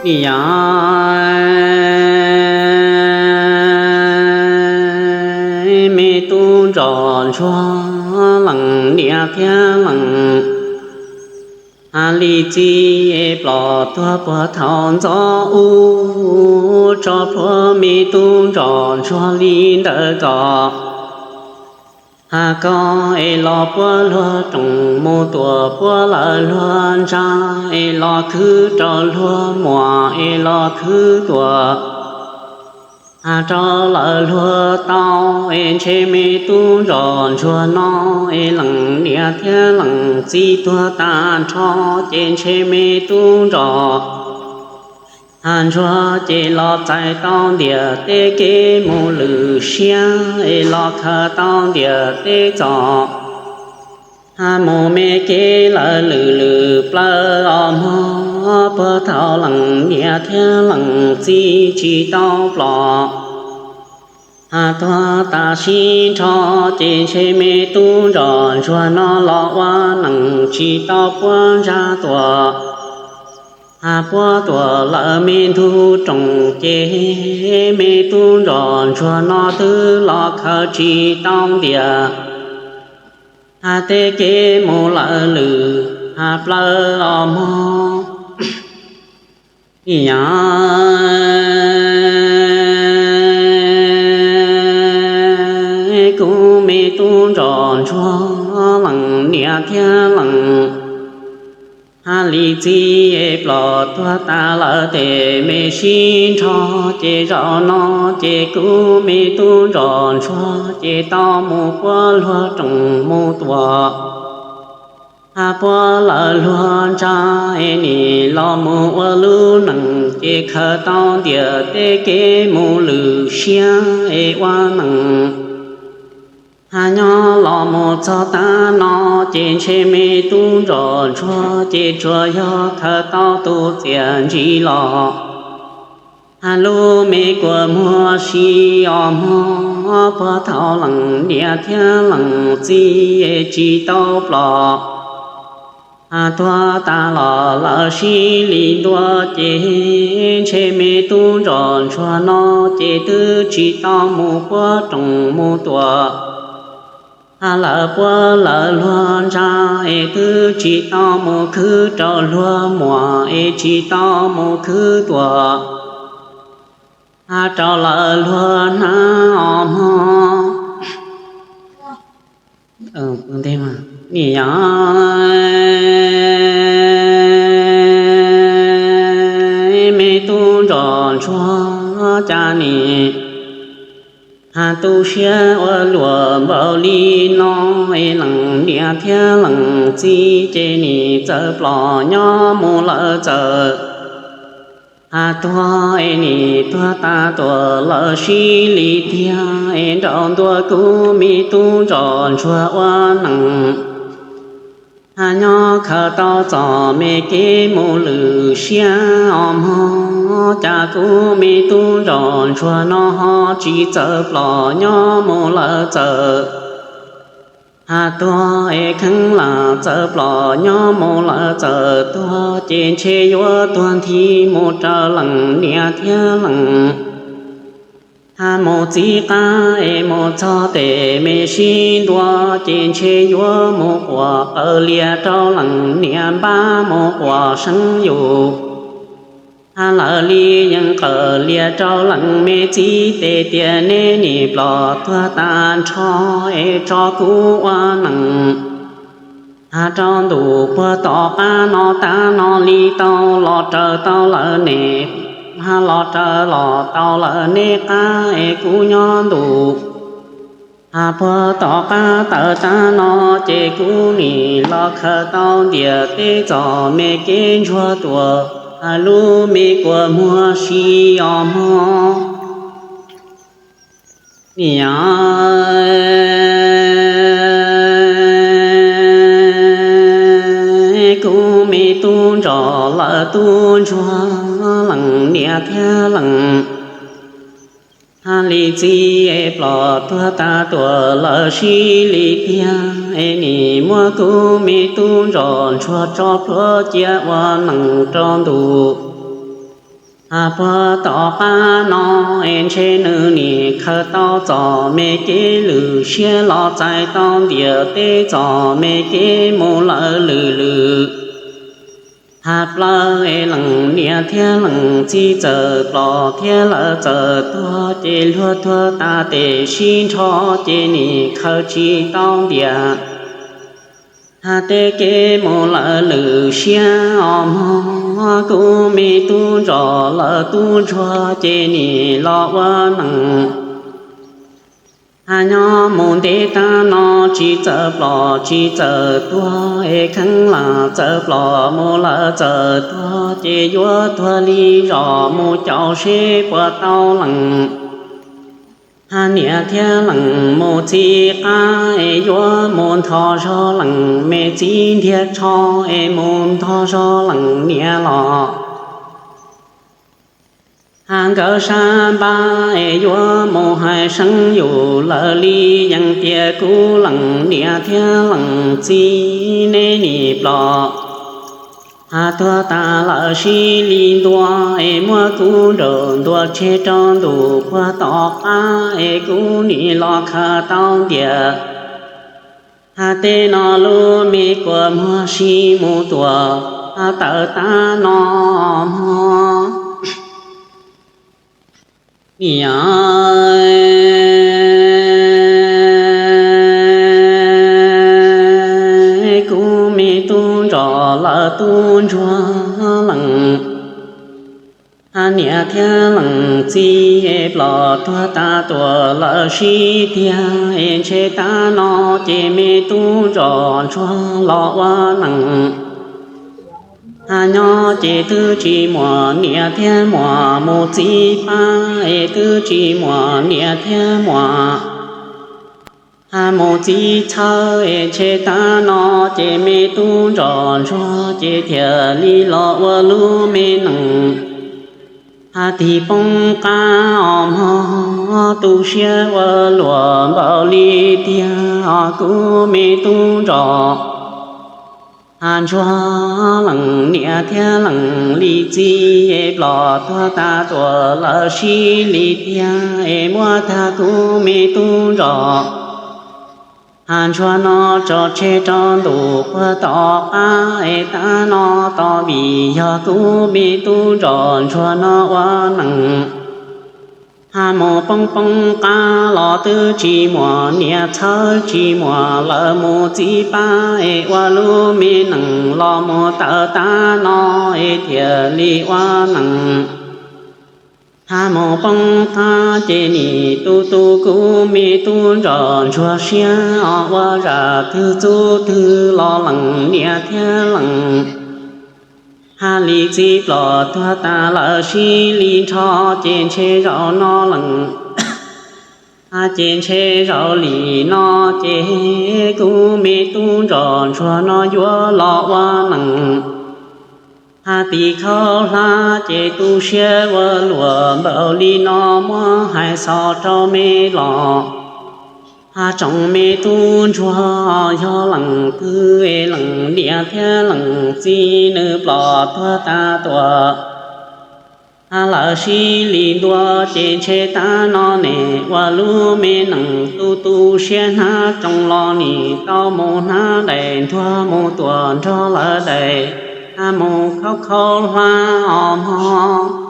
Nim yog me tub ntsos ntsuag lees niam thiab lees li txiv es plom tuag puag thaum ntxov ub, tso plhuav me tub ntsos ntsuag li ntawd kom koj es los puab luag roos mus tuam, puab lawv luag ntsa es los khwb rau luag muam es los khwb tuam rau lawv luag tau. Es ntshe me tub ntsos ntsuag no es lees niam thiab lees txiv tuag tag nrho, ces ntshe me tub ntsos ntsuag ces los txais tau ntiam tej kev mus lwm siab es los khaws tau ntiam tej txom mus me kev lawv lwm lwm plaws os mog. Puag thaum lees niam thiab lees txiv tsis tau plom tuag tas sib nrho, ces ntshe me tub ntsos ntsuag no los ua neej tsis tau puab ntsa tuam, puab tuam lawv me ntug roos, ces me tub ntsos ntsuag no twb los khaws tsis tau ntiam tej kev mus lawv lwm plaws os mog. Nim yog kuv me tub ntsos ntsuag lees niam thiab lees li txiv es plom tuag tas lawm tes me sib nrho, ces zaum no ces kuv me tub ntsos ntsuag ces tau mus puab luag roos mus tuam, puab lawv luag ntsa es nim los mus ua lub neej, ces khaws tau ntiam tej kev mus lwm siab es ua neej nyob los mus txog tav no, ces ntshe me tub ntsos ntsuag ces tsuas yog khaws tau tus txiaj ntsim los lub me kua muag si os mog. Puag thaum lees niam thiab lees txiv es tsis tau plom tuag tas los lawv sib li ntua, ces ntshe me tub ntsos ntsuag no ces twb tsis tau mus puab roos mus tuam, lawv puab lawv luag ntsa es twb tsis tau mus khwb rau luag muam es tsis tau mus khwb tuam rau lawv luag hnav os mog. Nim yog me tub ntsos ntsuag cas nim tu siab ua luam npaum li no, es lees niam thiab lees txiv ces nim txawm plom nyob mus lawm txawm tuag, es nim tuag tas tuam lawm sib li tiag, es nraum ntua kuv me tub ntsos ntsuag ua neej nyob khaws tau txom me kev mus lwm siab os mog. Cas kuv me tub ntsos ntsuag no ho tsis txawm plom nyob mus lawm txawm tuag, es kheev lam txawm plom nyob mus lawm txawm tuag, ces ntshe yuav tuag nthi mus raws lees niam thiab lees mus txiv qab, es mus txog tes me sib ntua, ces ntshe yuav mus quas qawv lias rau lees niam npab mus quas seeb yus lawv li yeej qawv lias rau lees me txiv tes tias neb nim plom tuag tas nrho, es tso kuv ua neej rau ntuj puag tom qab no tav no li tau los raws tau lawm ne, los raws los tau lawm neb qab es kuv nyob ntuj puag tom qab tawm tav no, ces kuv nim los khaws tau ntiam teb txom me kev ntsuag tuam, lub me kua muag si os mog. Nim yog kuv me tub ntsos lawm tub ntsuag lees niam thiab lees li txiv es plom tuag tas tuam lawm sib li tiag, es nim muab kuv me tub ntsos ntsuag tso plhuav cia ua neej rau ntuj Puag tom qab no es ntshe nws nim khaws tau txom me kev lwm siab los txais tau ntiam teb txom me kev mus lawm lwm lwm. Has plaws es leej niam thiab leej txiv txawm plom thiab lawv txawm tuag ces luag tuag tas tes sib nrho ces nim khaws tsis tau ntiam. Has tej kev mus lawm lwm siab os mog, kuv me tub ntsos lawv tub ntsuag ces nim los ua neej. Has nyob mus ntev tag no tsis txawm plom tsis txawm tuag es kheev lam txawm plom mus lawv txawm tuag ces yuav tuag li zos mus caum seb puas tau leej. Has niam thiab leej mus txiv qab es yuav mus ntog zog leej me txiv ntiag tsho es mus ntog zog leej niam los. Has nkawd sab npab es yuav mus hais seeb yus lawv li yees tias kuv leej niam thiab leej txiv neb nim plom. Has tuag tas lawm sib li ntua es muab kuv nraum ntuas tseg rau ntuj puag tom qab es kuv nim los khaws tau ntiam. Has tej no lub me kua muag sib mus tuam, has tawm tab no mog. Niam, kuv me tub ntsos lawv tub ntsuag leej. Has niam thiab leej txiv plom tuag tas tuam lawm sib tiag es ntshe tab no ces me tub ntsos ntsuag los ua neej. Has nyob ces twb tsis muaj niam thiab muam mus txiv pab es twb tsis muaj niam thiab muam. Has mus txiv txhawb es ntshe tab no ces me tub ntsos ntsuag ces thiaj li los ua lub me neej. Has tig poob qab os mog, tu siab ua luam npaum li tiag os kuv me tub ntsos. Has ntsuag leej niam thiab leej li txiv es plom tuag tas tuam lawm sib li tiag es muab tag kuv me tub ntsos. Has ntsuag no tso tseg rau ntuj puag tom qab es tab no tos vim yog kuv me tub ntsos ntsuag no ua neej. Has mus poob poob qab los twb tsis muaj niam txhawb tsis muaj lawv mus txiv pab es ua lub me neej los mus tawm tab no es thiaj li ua neej. Has mus poob qab ces nim tu tu kuv me tub ntsos ntsuag siab os, ua zaj twg txuj twg los leej niam thiab leej. Has li txiv plom tuag tas lawm sib li nrho ces ntshe zaum no leej. Has ces ntshe zaum li no ces kuv me tub ntsos ntsuag no yuav los ua neej. Has tim khaub hlab ces tu siab ua luam npaum li no muab hais xov rau me los. Has tsoom me tub ntsuag yog leej twg es leej niam thiab leej txiv nws plom tuag tas tuam. Has lawv sib li ntua ces ntshe tab no nim ua lub me neej tu tu siab hnab tsoos los nim tau mus hnab daim nruag mus tuam nrog lawv daim. Has mus khaub khaub hlab os mog.